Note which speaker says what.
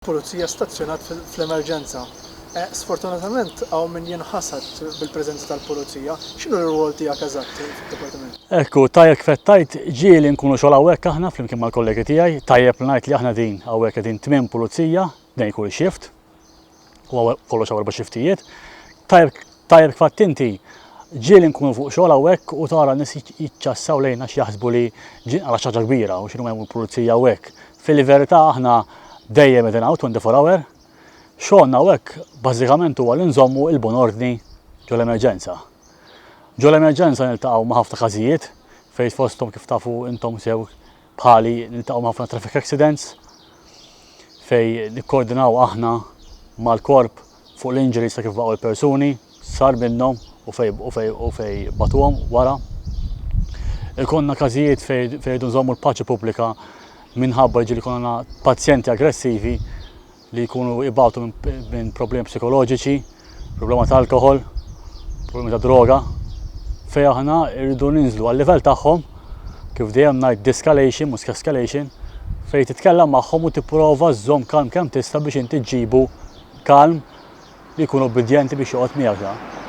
Speaker 1: Pulizija stazzjonat fl-Emerġenza. Sfortunatament hawn min jinħasad bil-preżenza tal-Pulizija. X'inhu r-rwol tiegħek eżatt fid-Dipartiment?
Speaker 2: Ekku, tajjeb kif qed tgħid, ġieli nkunu xogħol hawnhekk aħna flimkien mal-kollegi tiegħi. Tajjeb li ngħid li aħna din hawnhekk qegħdin tmien pulizija, tnejn kull shift. U kollox hawn erba' xiftijiet. Tajjeb Tajjeb kif għedt inti, ġieli nkunu fuq xogħol hawnhekk u tara nies jiċċassaw lejna għax jaħsbu li ġie nqala' xi ħaġa kbira u x'inhuma jagħmlu l-pulizija hawnhekk. Fil-verità aħna dejjem qegħdin hawn 24 hour. Xogħolna hawnhekk bażikament huwa li nżommu l-bon ordni ġol-emerġenza. Ġol-emerġenza niltaqgħu ma' ħafna każijiet fejn fosthom kif tafu intom sew Bħali niltaqgħu ma' ħafna traffic accidents fejn nikkoordinaw aħna mal-korp fuq l-injuries ta' kif baqgħu l-persuni, sar minnhom u fej u fej u fej batuhom wara. Ikonna każijiet fejn rridu nżommu l-paċi pubblika minħabba ġieli konna pazjenti aggressivi li jkunu ibatu minn problemi psikoloġiċi, problema ta' alkohol, problemi ta' droga, fejn aħna rridu ninżlu għal-livell tagħhom, kif dejjem ngħid de-escalation mhux escalation, fejn titkellem magħhom u tipprova żżomm kalm kemm tista' biex inti ġġibu kalm li jkun ubbidjenti biex joqgħod miegħek.